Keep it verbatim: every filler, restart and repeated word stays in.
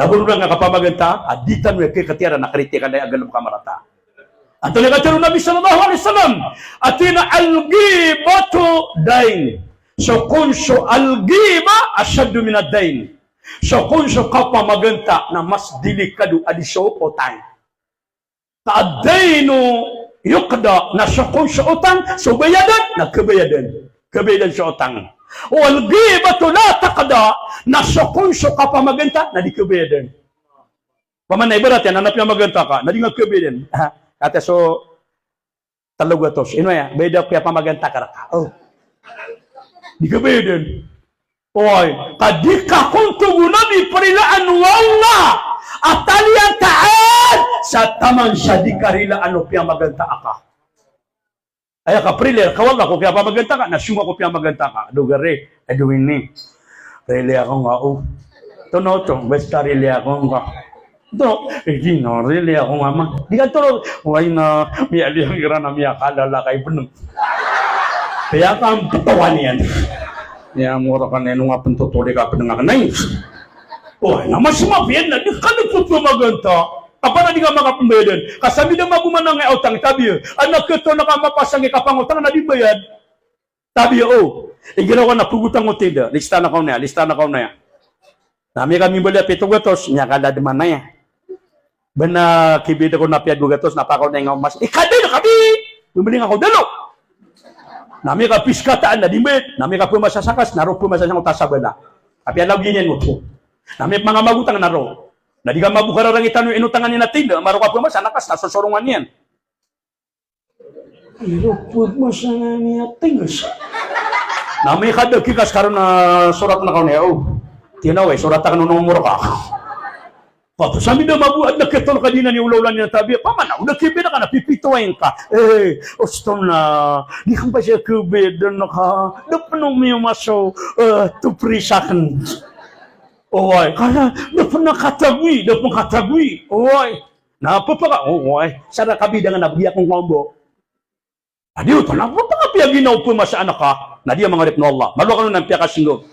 Na boro na nga kapamaganta a di tano aya kikatiyaran a kritikan a galbk a marata. Antonaa i katharo o Nabi sallallahu alaihi wasallam? Ati na, "Al-ghibatu dayn." So kon so al-ghiba ashaddu min ad-dayn. So kon so kapamaganta na mas delikado a di so otang. Ka ad-daynu yuqda, na so kon so otang so bayadan, na kabayadan. Kabayadan so otang. Wal-ghibatu la tuqda, na so kon so kapamaganta na di kabayadan. Pamana ibarat iyan, na piyamaganta ka, na di nga kabayadan. Ha, kata so telo gatos, ino aya, bayad ako piyamaganta ka rka. O. Di kabayadan. Oy, ka di ka kon, tig o Nabi, prilaan o Allah a talian taad sa taman sa di ka rilaan o piyamaganta aka. Aya kaprila rka o Allah ko kiyapamaganta ka, na song ako piyamaganta ka. Dowa gari, e dowa ini. Rila ako nga o. Tono to, basta rila ako nga. Tono, e di no, rila ako nga ma. Di ka tono, way na, miyaliyo iran a miyakalalakay beneng. Kaya ka ang patawa niyan. Niya mura ka na ino nga pentotoli ka peneng aken ay. Oy, na mas mapiya na di ka di ko piyamaganta. Ka pn a di nga makapembayadan. Ka sambida mabo man angkaya otang, tabiya. Ana keto na ka mapasang i kapangotang na di bayad. Tabiya o. Igira ko na pegotang o tinda. Lista na kaw na ya, lista na kaw na ya. Na miyakamimbali a pito gatos, miyakalademan na ya. Bena kibayad ako na piya dowa gatos, na pakaw na ingka o mas. Ikadal ka bi. Mimbali nga ko dalo. Na miyakapiskataan na di mbayad, na miyakapemasa sa kas, na ro pemasa sa ko tasabala. Apiya lagi niyan oto. Na miyamanga magotang na ro. Na di ka mabo kararangitan o inotangan iyan a tinda, maro ka pemasa na kas, na sosorongan iyan. Iro pud masangan iyan tingas. Na miyakadagi ka skarna sorat na kaw niyan, o. Tiyan a, oy, sorat aken o nomor ka. Kato sambida mabo, adn a ketol ka di na niyan olaola niyan tabiya. Pamana o da kibayad ka na pipito a ingka. E, ostom na. Di ka pasa kibayad na ka. Da pn o miyamas o, e, toothbrush aken. Oy, kala, da pn a katagoy, da pn katagoy. Oy. Na pphaka, o, oy, sa da kabidangan a bgi ako ngka ombo. Na di oto, na pphaka piya ginawa pemasa aken ka, na di a mangarip o Allah. Malo aken on na piyakasinggog.